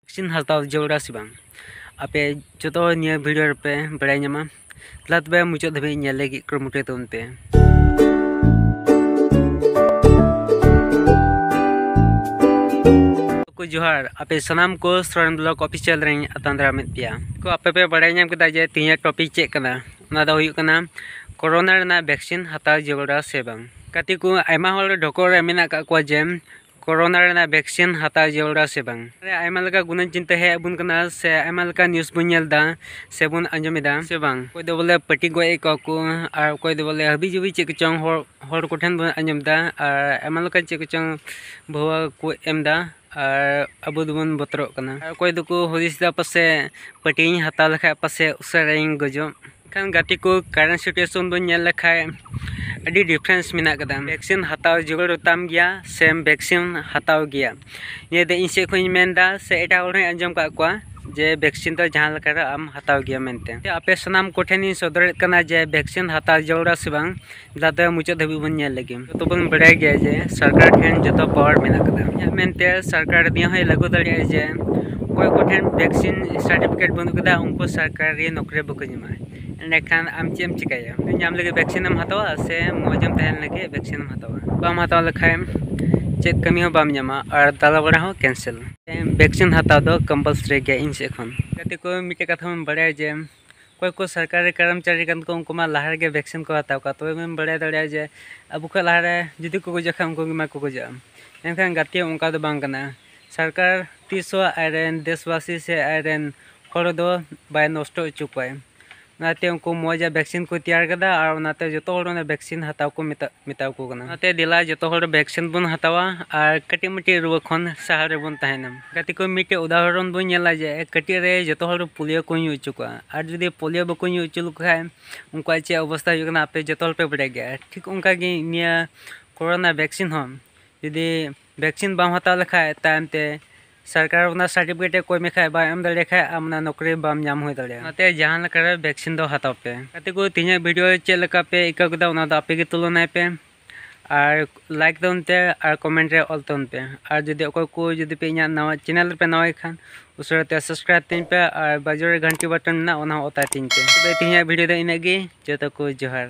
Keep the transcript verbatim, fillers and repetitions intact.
Vaccine ᱦᱟᱛᱟᱣ ᱡᱟᱹᱨᱩᱲᱟ ᱥᱮ ᱵᱟᱝ, ᱟᱯᱮ ᱡᱚᱛᱚ ᱱᱤᱭᱟᱹ ᱵᱷᱤᱰᱤᱭᱳ ᱨᱮᱯᱮ ᱵᱟᱲᱟᱭ ᱧᱟᱢᱟ᱾ ᱫᱮᱞᱟ ᱛᱚᱵᱮ ᱢᱩᱪᱟᱹᱫ ᱫᱷᱟᱹᱵᱤᱡ ᱧᱮᱞ ᱞᱟᱹᱜᱤᱫ ᱠᱩᱨᱩᱢᱩᱴᱩᱭ ᱛᱟᱵᱚᱱ ᱯᱮ᱾ ᱠᱚ ᱡᱚᱦᱟᱨ, ᱟᱯᱮ ᱥᱟᱱᱟᱢ ᱠᱚ ᱥᱚᱨᱮᱱ ᱵᱞᱚᱜ ᱚᱯᱷᱤᱥᱤᱭᱟᱞ ᱨᱮᱧ ᱟᱛᱟᱝ ᱫᱟᱨᱟᱢᱮᱫ ᱯᱮᱭᱟ᱾ ᱠᱚ ᱟᱯᱮ ᱯᱮ ᱵᱟᱲᱟᱭ ᱧᱟᱢ ᱠᱮᱫᱟ ᱡᱮ ᱛᱮᱦᱮᱧᱟᱜ ᱴᱚᱯᱤᱠ ᱪᱮᱫ ᱠᱟᱱᱟ? ᱚᱱᱟ ᱫᱚ ᱦᱩᱭᱩᱜ ᱠᱟᱱᱟ ᱠᱳᱨᱳᱱᱟ ᱨᱮᱱᱟᱜ ᱵᱷᱮᱠᱥᱤᱱ ᱦᱟᱛᱟᱣ ᱡᱟᱹᱨᱩᱲᱟ ᱥᱮ ᱵᱟᱝ᱾ ᱜᱟᱛᱮ ᱠᱚ, ᱟᱭᱢᱟ ᱦᱚᱲ ᱰᱷᱚᱠᱚᱨ ᱨᱮ ᱢᱮᱱᱟᱜ ᱟᱠᱟᱫ ᱠᱚᱣᱟ ᱡᱮ ᱠᱳᱨᱳᱱᱟ ᱨᱮᱱᱟᱜ ᱵᱷᱮᱠᱥᱤᱱ ᱦᱟᱛᱟᱣ ᱡᱟᱹᱨᱩᱲᱟ ᱥᱮ ᱵᱟᱝ᱾ ᱟᱭᱢᱟ ᱞᱮᱠᱟ ᱜᱩᱱᱟᱹᱱ ᱪᱤᱱᱛᱟᱹ ᱦᱮᱡ ᱟᱵᱚᱱ ᱠᱟᱱᱟ, ᱥᱮ ᱟᱭᱢᱟ ᱞᱮᱠᱟ ᱱᱤᱭᱩᱡᱽ ᱵᱚᱱ ᱧᱮᱞ ᱮᱫᱟ ᱥᱮ ᱵᱚᱱ ᱟᱸᱡᱚᱢ ᱮᱫᱟ ᱥᱮ ᱵᱟᱝ᱾ ᱚᱠᱚᱭ ᱫᱚ ᱵᱚᱞᱮ ᱯᱟᱹᱴᱤ ᱜᱚᱡ ᱮᱫ ᱠᱚᱣᱟ ᱠᱚ, ᱟᱨ ᱚᱠᱚᱭ ᱫᱚ ᱵᱚᱞᱮ ᱦᱟᱹᱵᱤ ᱡᱟᱹᱵᱤ ᱪᱮᱫ ᱠᱚᱪᱚᱝ ᱦᱚᱲ, ᱦᱚᱲ ᱠᱚᱴᱷᱮᱱ ᱵᱚᱱ ᱟᱸᱡᱚᱢ ᱮᱫᱟ, ᱟᱨ ᱟᱭᱢᱟ ᱞᱮᱠᱟ ᱪᱮᱫ ᱠᱚᱪᱚᱝ ᱵᱷᱩᱣᱟᱹ ᱠᱚ ᱮᱢ ᱮᱫᱟ, ᱟᱨ ᱟᱵᱚ ᱫᱚᱵᱚᱱ ᱵᱚᱛᱚᱨᱚᱜ ᱠᱟᱱᱟ᱾ ᱟᱨ ᱚᱠᱚᱭ ᱫᱚᱠᱚ ᱦᱩᱫᱤᱥ ᱮᱫᱟ ᱯᱟᱥᱮᱡ ᱯᱟᱹᱴᱤᱧ ᱦᱟᱛᱟᱣ ᱞᱮᱠᱷᱟᱡ ᱯᱟᱥᱮᱡ ᱩᱥᱟᱹᱨᱟᱧ ᱜᱚᱡᱚᱜ᱾ ᱮᱱᱠᱷᱟᱱ ᱜᱟᱛᱮ ᱠᱚ, ᱠᱟᱨᱮᱱᱴ ᱥᱤᱪᱩᱭᱮᱥᱚᱱ ᱵᱚᱱ ᱧᱮᱞ ᱞᱮᱠᱷᱟᱡ ᱟᱹᱰᱤ ᱰᱤᱯᱷᱟᱨᱮᱱᱥ ᱢᱮᱱᱟᱜ ᱠᱟᱫᱟ᱾ ᱵᱷᱮᱠᱥᱤᱱ ᱦᱟᱛᱟᱣ ᱡᱟᱹᱨᱩᱲ ᱛᱟᱢ ᱜᱮᱭᱟ ᱥᱮᱢ ᱵᱷᱮᱠᱥᱤᱱ ᱦᱟᱛᱟᱣ ᱜᱮᱭᱟ? ᱱᱤᱭᱟᱹ ᱫᱚ ᱤᱧ ᱥᱮᱫ ᱠᱷᱚᱱ ᱤᱧ ᱢᱮᱱ ᱮᱫᱟ, ᱥᱮ ᱮᱴᱟᱜ ᱦᱚᱲ ᱦᱚᱸᱧ ᱟᱸᱡᱚᱢ ᱠᱟᱜ ᱠᱚᱣᱟ ᱡᱮ ᱵᱷᱮᱠᱥᱤᱱ ᱫᱚ ᱡᱟᱦᱟᱸ ᱞᱮᱠᱟ ᱨᱮ ᱟᱢ ᱦᱟᱛᱟᱣ ᱜᱮᱭᱟ ᱢᱮᱱᱛᱮ᱾ ᱟᱯᱮ ᱥᱟᱱᱟᱢ ᱠᱚᱴᱷᱮᱱ ᱤᱧ ᱥᱚᱫᱚᱨᱮᱫ ᱠᱟᱱᱟ ᱡᱮ ᱵᱷᱮᱠᱥᱤᱱ ᱦᱟᱛᱟᱣ ᱡᱟᱹᱨᱩᱲᱟ ᱥᱮ ᱵᱟᱝ, ᱫᱮᱞᱟ ᱛᱚᱵᱮ ᱢᱩᱪᱟᱹᱫ ᱫᱷᱟᱹᱵᱤᱡ ᱵᱚᱱ ᱧᱮᱞ ᱞᱮᱜᱮ᱾ ᱡᱚᱛᱚ ᱵᱚᱱ ᱵᱟᱲᱟᱭ ᱜᱮᱭᱟ ᱡᱮ ᱥᱚᱨᱠᱟᱨ ᱴᱷᱮᱱ ᱡᱚᱛᱚ ᱯᱟᱣᱟᱨ ᱢᱮᱱᱟᱜ ᱠᱟᱫᱟ᱾ ᱤᱧᱟᱹᱜ ᱢᱮᱱᱛᱮ ᱥᱚᱨᱠᱟᱨ ᱱᱤᱭᱟᱹ ᱦᱚᱸᱭ ᱞᱟᱹᱜᱩ ᱫᱟᱲᱮᱭᱟᱜᱼᱟ ᱡᱮ ᱚᱠᱚᱭ ᱠᱚᱴᱷᱮᱱ ᱵᱷᱮᱠᱥᱤᱱ ᱥᱟᱨᱴᱤᱯᱷᱤᱠᱮᱴ ᱵᱟᱹᱱᱩᱜ ᱠᱟᱫᱟ, ᱩᱱᱠᱩ ᱥᱚᱨᱠᱟᱨᱤ ᱱᱚᱠᱨᱤ ᱵᱟᱠᱚ ᱧᱟᱢᱟ᱾ ᱮᱸᱰᱮᱠᱷᱟᱱ ᱟᱢ ᱪᱮᱫ ᱮᱢ ᱪᱤᱠᱟᱹᱭᱟ? ᱧᱟᱢ ᱞᱟᱹᱜᱤᱫ ᱵᱷᱮᱠᱥᱤᱱ ᱮᱢ ᱦᱟᱛᱟᱣᱟ ᱥᱮ ᱢᱚᱡᱽ ᱮᱢ ᱛᱟᱦᱮᱱ ᱞᱟᱹᱜᱤᱫ ᱵᱷᱮᱠᱥᱤᱱ ᱮᱢ ᱦᱟᱛᱟᱣᱟ? ᱵᱟᱢ ᱦᱟᱛᱟᱣ ᱞᱮᱠᱷᱟᱱ ᱪᱮᱫ ᱠᱟᱹᱢᱤ ᱦᱚᱸ ᱵᱟᱢ ᱧᱟᱢᱟ ᱟᱨ ᱫᱟᱬᱟ ᱵᱟᱲᱟ ᱦᱚᱸ ᱠᱮᱱᱥᱮᱞ᱾ ᱵᱷᱮᱠᱥᱤᱱ ᱦᱟᱛᱟᱣ ᱫᱚ ᱠᱚᱢᱯᱟᱞᱥᱟᱨᱤ ᱜᱮᱭᱟ ᱤᱧ ᱥᱮᱫ ᱠᱷᱚᱱ᱾ ᱜᱟᱛᱮ ᱠᱚ, ᱢᱤᱫᱴᱮᱡ ᱠᱟᱛᱷᱟ ᱵᱚᱱ ᱵᱟᱲᱟᱭᱟ ᱡᱮ ᱚᱠᱚᱭ ᱠᱚ ᱥᱚᱨᱠᱟᱨᱤ ᱠᱚᱨᱢᱪᱟᱨᱤ ᱠᱟᱱ ᱠᱚ, ᱩᱱᱠᱩ ᱢᱟ ᱞᱟᱦᱟ ᱨᱮᱜᱮ ᱵᱷᱮᱠᱥᱤᱱ ᱠᱚ ᱦᱟᱛᱟᱣ ᱠᱚᱣᱟ᱾ ᱛᱚᱵᱮ ᱵᱚᱱ ᱵᱟᱲᱟᱭ ᱫᱟᱲᱮᱭᱟᱜᱼᱟ ᱡᱮ ᱟᱵᱚ ᱠᱷᱚᱱ ᱞᱟᱦᱟ ᱨᱮ ᱡᱩᱫᱤ ᱠᱚ ᱜᱚᱡᱚᱜ ᱠᱷᱟᱱ, ᱩᱱᱠᱩ ᱜᱮ ᱢᱟ ᱠᱚ ᱜᱚᱡᱚᱜᱼᱟ᱾ ᱢᱮᱱᱠᱷᱟᱱ ᱜᱟᱛᱮ, ᱚᱱᱠᱟ ᱫᱚ ᱵᱟᱝ ᱠᱟᱱᱟ᱾ ᱥᱚᱨᱠᱟᱨ ᱛᱤᱥ ᱦᱚᱸ ᱟᱡ ᱨᱮᱱ ᱫᱮᱥᱵᱟᱥᱤ ᱥᱮ ᱟᱡ ᱨᱮᱱ ᱦᱚᱲ ᱫᱚ ᱵᱟᱭ ᱱᱚᱥᱴᱚ ᱦᱚᱪᱚ ᱠᱚᱣᱟᱭ᱾ ᱚᱱᱟᱛᱮ ᱩᱱᱠᱩ ᱢᱚᱡᱽ ᱟᱜ ᱵᱷᱮᱠᱥᱤᱱ ᱠᱚ ᱛᱮᱭᱟᱨ ᱠᱟᱫᱟ ᱟᱨ ᱚᱱᱟᱛᱮ ᱡᱚᱛᱚ ᱦᱚᱲ ᱚᱱᱟ ᱵᱷᱮᱠᱥᱤᱱ ᱦᱟᱛᱟᱣ ᱠᱚ ᱢᱮᱛᱟ, ᱢᱮᱛᱟ ᱠᱚ ᱠᱟᱱᱟ᱾ ᱚᱱᱟᱛᱮ ᱫᱮᱞᱟ ᱡᱚᱛᱚ ᱦᱚᱲ ᱵᱷᱮᱠᱥᱤᱱ ᱵᱚᱱ ᱦᱟᱛᱟᱣᱟ ᱟᱨ ᱠᱟᱹᱴᱤᱡ ᱢᱟᱹᱴᱤᱡ ᱨᱩᱣᱟᱹ ᱠᱷᱚᱱ ᱥᱟᱦᱟ ᱨᱮᱵᱚᱱ ᱛᱟᱦᱮᱱᱟ᱾ ᱜᱟᱛᱮ ᱠᱚ, ᱢᱤᱫᱴᱮᱡ ᱩᱫᱟᱦᱚᱨᱚᱱ ᱵᱚᱱ ᱧᱮᱞᱟ ᱡᱮ ᱠᱟᱹᱴᱤᱡ ᱨᱮ ᱡᱚᱛᱚ ᱦᱚᱲ ᱯᱳᱞᱤᱭᱳ ᱠᱚ ᱧᱩ ᱦᱚᱪᱚ ᱠᱚᱣᱟ, ᱟᱨ ᱡᱩᱫᱤ ᱯᱳᱞᱤᱭᱳ ᱵᱟᱠᱚ ᱧᱩ ᱦᱚᱪᱚ ᱞᱮᱠᱚ ᱠᱷᱟᱡ ᱩᱱᱠᱩᱣᱟᱜ ᱪᱮᱫ ᱚᱵᱚᱥᱛᱟ ᱦᱩᱭᱩᱜ ᱠᱟᱱᱟ, ᱟᱯᱮ ᱡᱚᱛᱚ ᱦᱚᱲ ᱯᱮ ᱵᱟᱲᱟᱭ ᱜᱮᱭᱟ᱾ ᱴᱷᱤᱠ ᱚᱱᱠᱟ ᱜᱮ ᱱᱤᱭᱟᱹ ᱠᱳᱨᱳᱱᱟ ᱵᱷᱮᱠᱥᱤᱱ ᱦᱚᱸ ᱡᱩᱫᱤ ᱵᱷᱮᱠᱥᱤᱱ ᱵᱟᱢ ᱦᱟᱛᱟᱣ ᱞᱮᱠᱷᱟᱡ, ᱛᱟᱭᱚᱢ ᱛᱮ ᱥᱚᱨᱠᱟᱨ ᱚᱱᱟ ᱥᱟᱨᱴᱤᱯᱷᱤᱠᱮᱴ ᱮ ᱠᱚᱭ ᱢᱮ ᱠᱷᱟᱡ, ᱵᱟᱭ ᱮᱢ ᱫᱟᱲᱮ ᱠᱷᱟᱡ, ᱟᱢ ᱚᱱᱟ ᱱᱚᱠᱨᱤ ᱵᱟᱢ ᱧᱟᱢ ᱦᱩᱭ ᱫᱟᱲᱮᱭᱟᱜᱼᱟ᱾ ᱚᱱᱟᱛᱮ ᱡᱟᱦᱟᱸ ᱞᱮᱠᱟ ᱨᱮ ᱵᱷᱮᱠᱥᱤᱱ ᱫᱚ ᱦᱟᱛᱟᱣ ᱯᱮ᱾ ᱜᱟᱛᱮ ᱠᱚ, ᱛᱮᱦᱮᱧᱟᱜ ᱵᱷᱤᱰᱤᱭᱳ ᱪᱮᱫ ᱞᱮᱠᱟ ᱯᱮ ᱟᱹᱭᱠᱟᱹᱣ ᱠᱮᱫᱟ, ᱚᱱᱟ ᱫᱚ ᱟᱯᱮ ᱜᱮ ᱛᱩᱞᱚᱱᱟᱭ ᱯᱮ᱾ ᱟᱨ ᱞᱟᱭᱤᱠ ᱛᱟᱵᱚᱱ ᱯᱮ ᱟᱨ ᱠᱚᱢᱮᱱᱴ ᱨᱮ ᱚᱞ ᱛᱟᱵᱚᱱ ᱯᱮ᱾ ᱟᱨ ᱡᱩᱫᱤ ᱚᱠᱚᱭ ᱠᱚ ᱡᱩᱫᱤ ᱯᱮ ᱤᱧᱟᱹᱜ ᱱᱟᱣᱟ ᱪᱮᱱᱮᱞ ᱨᱮᱯᱮ ᱱᱟᱣᱟᱭ ᱠᱷᱟᱱ, ᱩᱥᱟᱹᱨᱟ ᱛᱮ ᱥᱟᱵᱥᱠᱨᱟᱭᱤᱵ ᱛᱤᱧ ᱯᱮ ᱟᱨ ᱵᱟᱡᱩ ᱨᱮ ᱜᱷᱟᱱᱴᱤ ᱵᱟᱴᱚᱱ ᱢᱮᱱᱟᱜᱼᱟ, ᱚᱱᱟ ᱦᱚᱸ ᱚᱛᱟᱭ ᱛᱤᱧ ᱯᱮ᱾ ᱛᱚᱵᱮ ᱛᱮᱦᱮᱧᱟᱜ ᱵᱷᱤᱰᱤᱭᱳ ᱫᱚ ᱤᱱᱟᱹᱜ ᱜᱮ᱾ ᱡᱚᱛᱚ ᱠᱚ ᱡᱚᱦᱟᱨ᱾